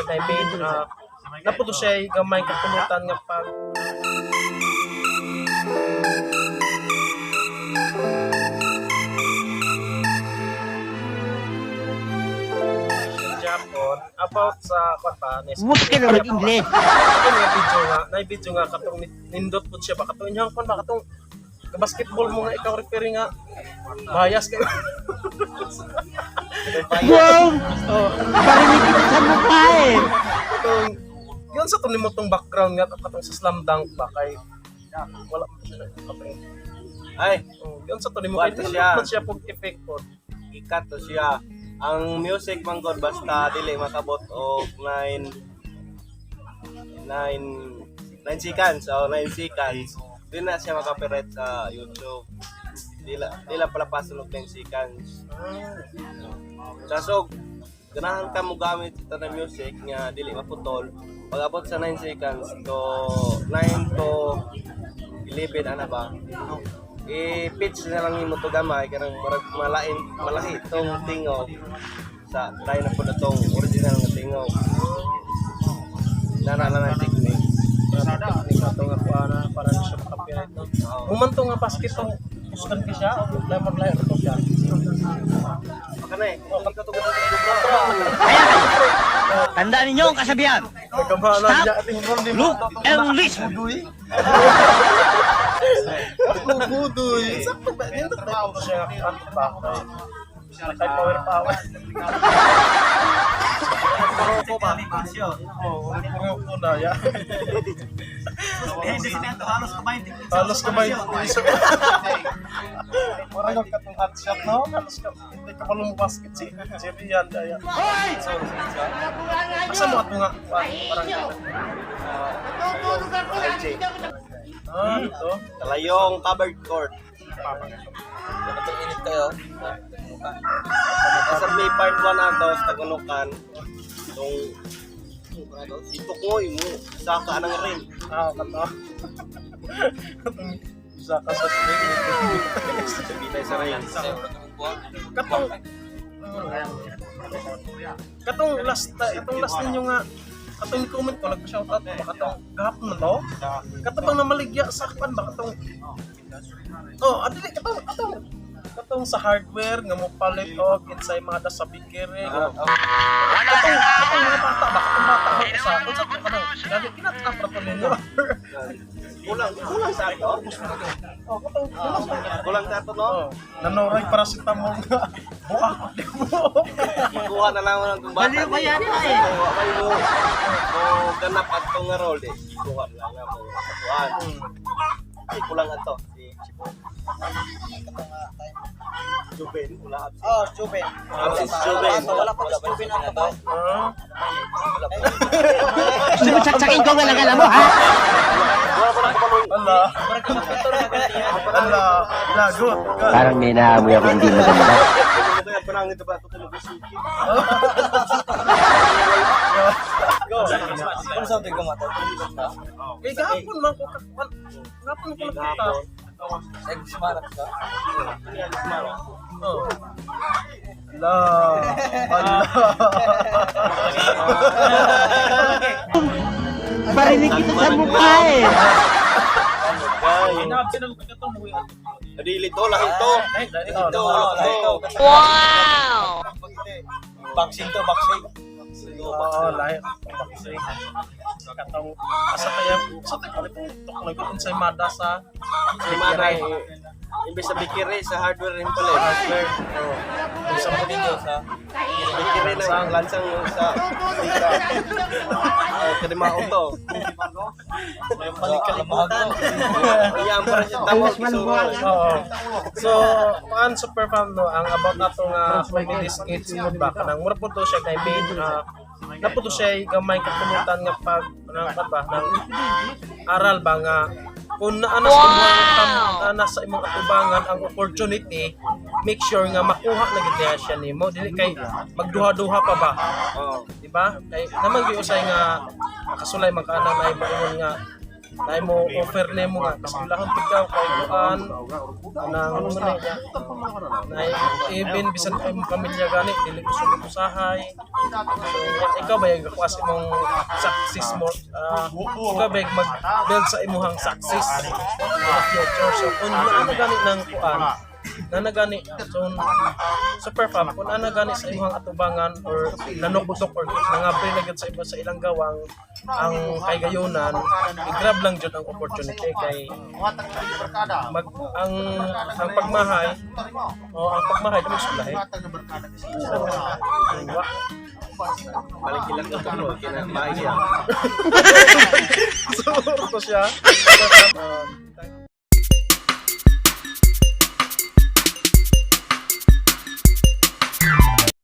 na main naputo siya gamay kapulutan nga pag Japon about sa kwan pa ni Huwag ka na mag-Ingles. Ito nga video nga, na video nga katong nindot po siya ba katong inyong kwan ba katong basketball mo nga ikaw referee nga bias kayo. Wow! Oh, Parinig kita sa mukha eh. katong yun sa tunay mo tong background nga katong sa Slam Dunk ba kay wala mo siya katong Ay, oh, yun sa tunay mo kay Wala nindot siya. man siya pag effect po. ikat to siya. Ang music man god basta dili makabot og 9 9 9 seconds o 9 seconds. Di na siya makapirate sa YouTube. Di lang pala pasunod 9 seconds. Sasog ganahan ka mo gamit sa tanang music nga dili maputol. Pag abot sa 9 seconds to 9 to 11 ana ba? I-pitch na lang nimo to gamay kanang murag malain malahi tong tingog sa tayo na po na tong original nga tingog. Nana na ng technique. Technique ato nga kuha na para na siya makapirate, no. Mumanto nga basket tong uskan ka siya o lemon lahi to siya. Baka na eh. Oh, Ikaw to Tandaan ninyo ang kasabihan. Nagkamala Stop. niya ating Look and listen. Budoy. Sakto ba? Nindot ba ito siya nga ano ba? Kay power power. Ko ba? Oh, puro na ya. Halos kamay. Mura ka katong hot shot, no? Halos ka hindi ka malung basket si Jerry yan daya. Asa mo ato nga parang LJ. Ah, ito. Talayong covered court. Katong init kayo. Sa may part 1 ato sa Tagunukan. Itong si Tukoy mo saka ng ring. Ah, kato. Katong isa ka sa swing. Sabitay sa ring. Katong katong last katong last ninyo nga katong comment ko nag shout out ba katong gahapon man to katong bang namaligya sa kan ba katong oh adili katong katong katong sa hardware nga mo palit og insay mga das sa bikere nga katong katong mga bata ba katong bata ba sa unsa to kanang gani kinatap ra to ninyo? Kulang kulang sa ato. Oh, katong kulang sa Kulang sa ato, no. Oh, nanoray paracetamol nga buak di mo. Makuha na lang ng bata. Baliw ka yata eh. Wa may mo. O ganap ato nga role di. Kuha na lang ako. Kuha. Ay, kulang ato. Si Chibo. Juben, wala absent. Oh, Juben. Absent si Juben. Wala pa si Juben ato ba? Ah. Gusto mo saksakin ko ang alagala mo, ha? Wala pa na kapalong. Ala. Ala. Lagot. Parang may naamoy ako hindi maganda. Kaya parang ito ba ito kinukusiki? Kung sa ko mata. Kay gahapon man ko kakuan. Gahapon ko nakita. Nagsumarat ka. Oh. Ala. Ala. Parinig kita sa mukha eh. Dili to, lahi to. Ito, Ito, ito. Boxing to, boxing. Oo, lahi. Boxing. Katong asa kaya sa tayo palit tok lagi unsay mada sa Si Manay, imbes sa bikiri, sa hardware rin pala eh. hardware. Oh. Sa mo dito sa Bikiri ng lansang sa tika. Ah, kadimao to. balik kalimutan. Iyan para siya tawag. Oo. So, kuan super fam no ang about ato nga comedy skits mo ba kanang mura po to siya kay main na po to siya gamay kapulutan nga pag nang kan ba nang aral ba nga kung naa na sa imong naa sa imong atubangan ang opportunity, make sure nga makuha na gid niya siya nimo dili kay magduha-duha pa ba. Oo. Di ba? Kay naman gyud usay nga makasulay man ka na may moingon nga Naay mo offer nimo nga eskwelahon ikaw kay kuan anang ano na niya. Naay even bisan pa imong pamilya gani dili mo sulod usahay. So ikaw ba yung gakuha sa imong success mo? Ah, ikaw ba yung mag-build sa imuhang success in the future? So kung ano gani ng kuan, na nagani, so super fam, kung ano gani sa imuhang atubangan or nanuktok or nangabri na gyud sa iba sa ilang gawang ang kaygayunan, i-grab lang jud ang opportunity kay mag ang pagmahay o ang pagmahay dili sulahi. So, wa. Balik ilang ka no, kinamahay siya. So, to siya.